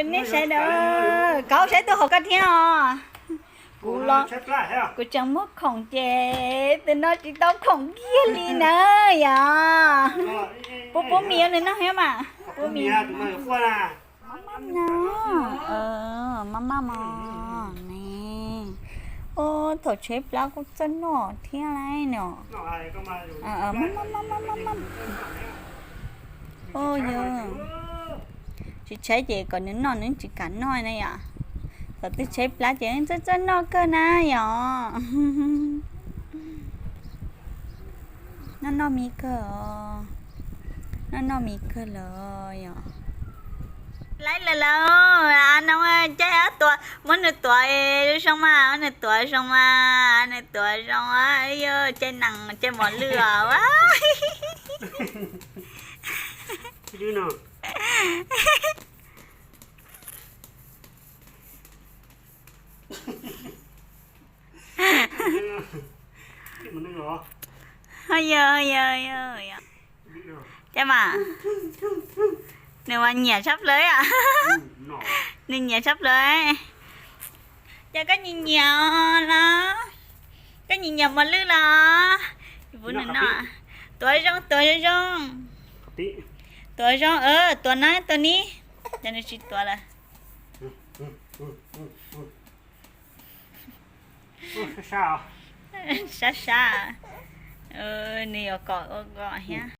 Nej saib na, koj saib tus hauv koj thiab os. Kuv los, kuv tseem muab khoom ces tus no tsis tau khoom kiag li na yom. Pub pub mis nws noj thiab mas. Pub mis. Maj maj no, maj maj mog ne. Thaum tsheb plab kuj txawj noj thiab lauj no. Tsis tsheb ces kom nws noj nws tsis kam noj na yom. Thaum twg tsheb plab ces txawj txawj noj kawg na yom. Noj noj mis kawg os. Noj noj mis kawg lawm yom. Laib lawm lauj, no caij tuav, muab nws tuav zoo mas, muab nws tuav zoo mas, nws tuav zoo, yog caij nees caij mos lwj os. Yog, yog, yog, yog. Cas mas, nws mas nyiam tshaj plaws os. Nws nyiam tshaj plaws. Cas koj nyiam nyiam los? Koj nyiam nyiam mos lwj los? Pub nws noj. Tuav zoo, tuav zoo zoo. Tuav zoo, tuav na, tuav ni. Cas nws tsis tuav lawm? Sab sab. Nws yuav kom ua kom thiab.